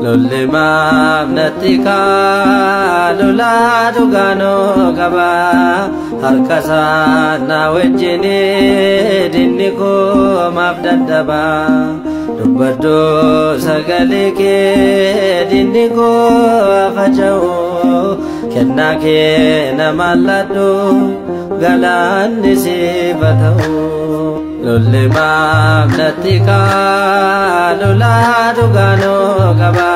Lolli maaf natti kaa lolaa dhugaanoo qaba harka isaa na wajjin dinni koo maaf dadhaba dubbadhu sagalee kee dinni koo faca'u kennaa kee nama ladhu galaanni siif haa ta'u. Lolli maaf natti kaa lolaa dhugaanoo qaba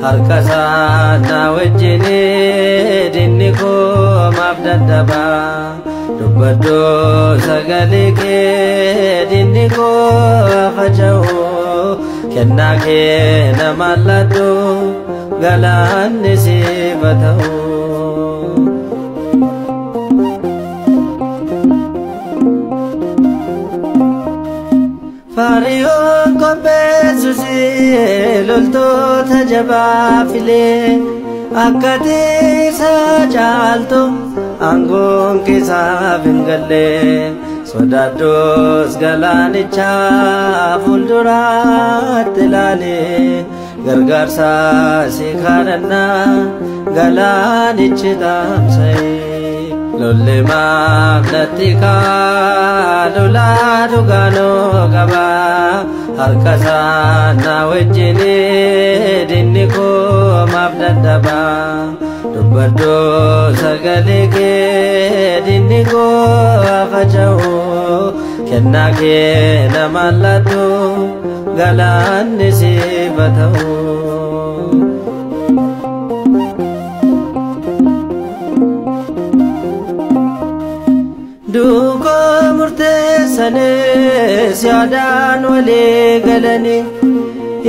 harka isaa na wajjin dinni koo maaf dadhaba dubbadhu sagalee kee dinni koo faca'u kennaa kee nama ladhu galaanni siif haa ta'u. Faariyoon qopheessuus loltoota jabaa filee akka tiisa caaltu aangoon keessaaf hin galle sodaaddos galaanicha fuulduraatti ilaale gargaarsa si kadhannaa galaanichi tamsa'e. Lolli maaf natti kaa lolaa dhugaanoo qaba harka isaa na wajjin dinni koo maaf dadhaba dubbadhu sagalee kee dinni koo faca'u kennaa kee nama ladhu galaanni siif haa ta'u. Duukoo murteessanis yaadaan walii galanii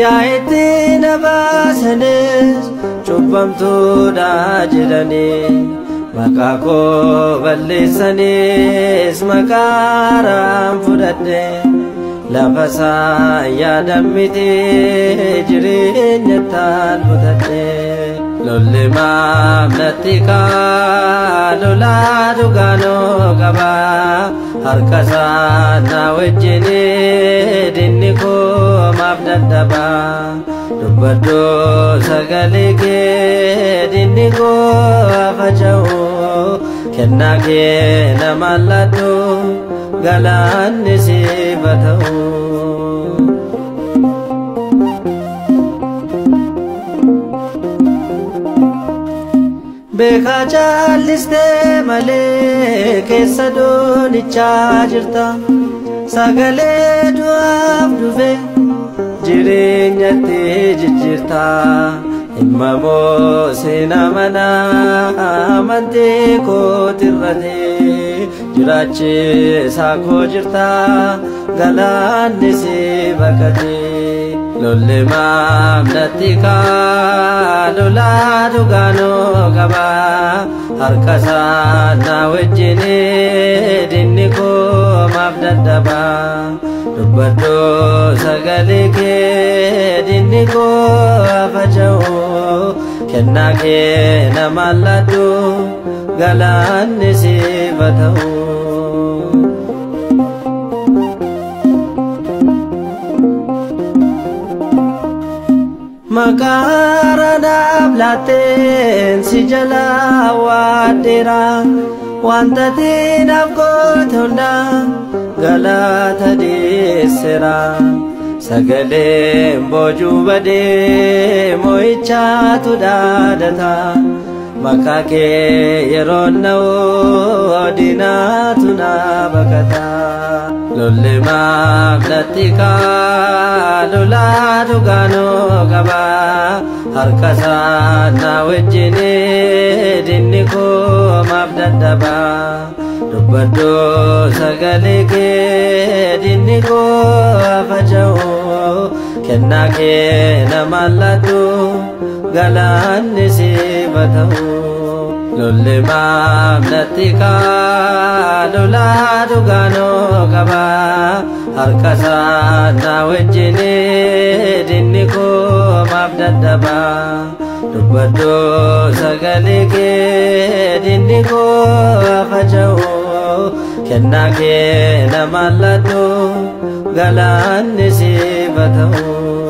yaa'itti na baasanis cubbamtuudha jedhanii maqaa koo balleessanis maqaa haaraan fudhadhe lafa isaa yaadan miti jireenya ittaan butadhe. Lolli maaf natti kaa lolaa dhugaanoo qaba harka isaa na wajjin dinni koo maaf dadhaba dubbadhu sagalee kee dinni koo faca'u kennaa kee nama ladhu galaanni siif haa ta'u. Beekaa callistee malee keessa doonichaa jirta sagalee du'aaf dhufe jireenyatti jijjiirta himmamoo seen amanaa amantii kootirrate jiraachisaa koo jirta galaanni si baqate. Lolli maaf natti kaa lolaa dhugaanoo qaba harka isaa na wajjin dinni koo maaf dadhaba dubbadhu sagalee kee dinni koo faca'u kennaa kee nama ladhu galaanni siif haa ta'u. Maqaa naaf laatteen si jalaa waaddeera wanta naaf goote hundaa galata dhiyeesseera sagaleen boojuu badee mo'ichaatu dhaadata maqaa kee yeroo na'u diinaatu na baqata. Lolli maaf natti kaa lolaa dhugaanoo qaba harka isaa na wajjin dinni koo maaf dadhaba dubbadhu sagalee kee dinni koo faca'u kennaa kee nama ladhu galaanni siif haa ta'u. Lolli maaf natti ka'a, lolaa dhugaanoo qaba. Harka isaa na wajjin, dinni koo maaf dadhaba? Dubbadhu sagalee kee, dinni koo faca'u. Kennaa kee nama ladhu, galaanni siif haa ta'u.